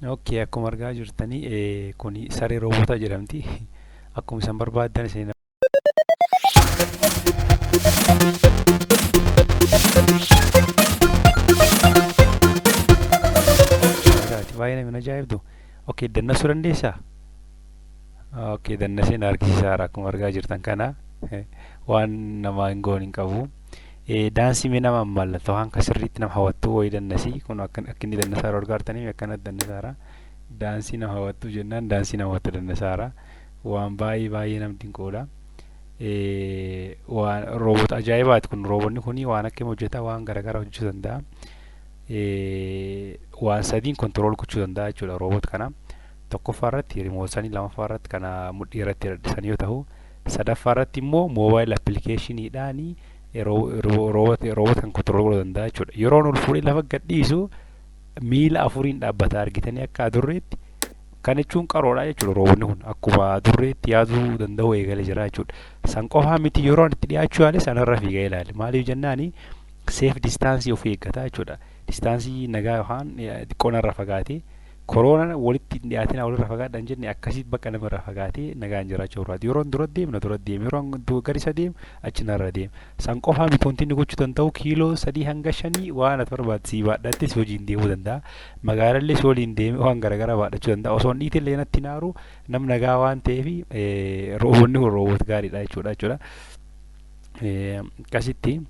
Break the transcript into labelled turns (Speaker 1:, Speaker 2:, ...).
Speaker 1: Okay, akkuma argaa jirtanii kun saree roobota jedhamti. Akkuma isin barbaaddan isin baay'ee nama ajaa'ibdu. Okay, dannasuu dandeessaa? Okay, dannasee na argisiisaara akkuma argaa jirtan kana waan namaa hin goon hin qabu. Daansii mee nama mallattoo waan kan sirriitti nama hawwattu wayii dannasii kun akka akka inni dannasaara argaa jirtanii akkanatti dannasaara. Daansii nama hawwattu jennaan daansii nama hawwattu dannasaara. Waan baay'ee baay'ee nam dinquudha. Waan roobota ajaa'ibaati kun, roobonni kun waan akkam hojjeta, waan garaagaraa hojjechuu danda'a. Waan sadiin control gochuu danda'a jechuudha roobota kana. Tokkoffaa irratti remote sanii, lamaffaa irratti kana mudhii irratti hidhadhisan yoo ta'u, sadaffaa irratti immoo mobile applicationiidhaan roobota kan control godhuu danda'a jechuudha. Yeroon ol fuudhee lafa gadhiisu miila afuriin dhaabbata, argitanii, akka adurreetti. Kan jechuun qaroodha jechuudha, roobonni kun akkuma adurreetti yaaduu danda'u eegalee jira jechuudha. San qofaa miti, yeroo itti dhiyaachuu yaale sanarra fiigee ilaale. Maaliif jennaani, safe distance ofii eeggata jechuudha. Distance nagaa yookaan xiqqoo narra fagaatee, koroonaan walitti hin dhiyaatina, walirra fagaadha hin jenne, akkasitti bakka namarra fagaatee nagaan jiraachuu barbaada. Yeroon dura deemu na dura deema, yeroon gadi isa deemu achi narra deema. San qofaa miti, wanti inni gochuu danda'u kiiloo 3 hanga 5 waan ati barbaaddu sii baadhattee si wajjin deemuu danda'a. Magaalallee si waliin deemee waan garaagaraa baadhachuu danda'a. Osoo hin dhiitillee natti hin aaru, nam nagaa waan ta'eef roobonni kun roobota gaariidha jechuudha. Akkasitti.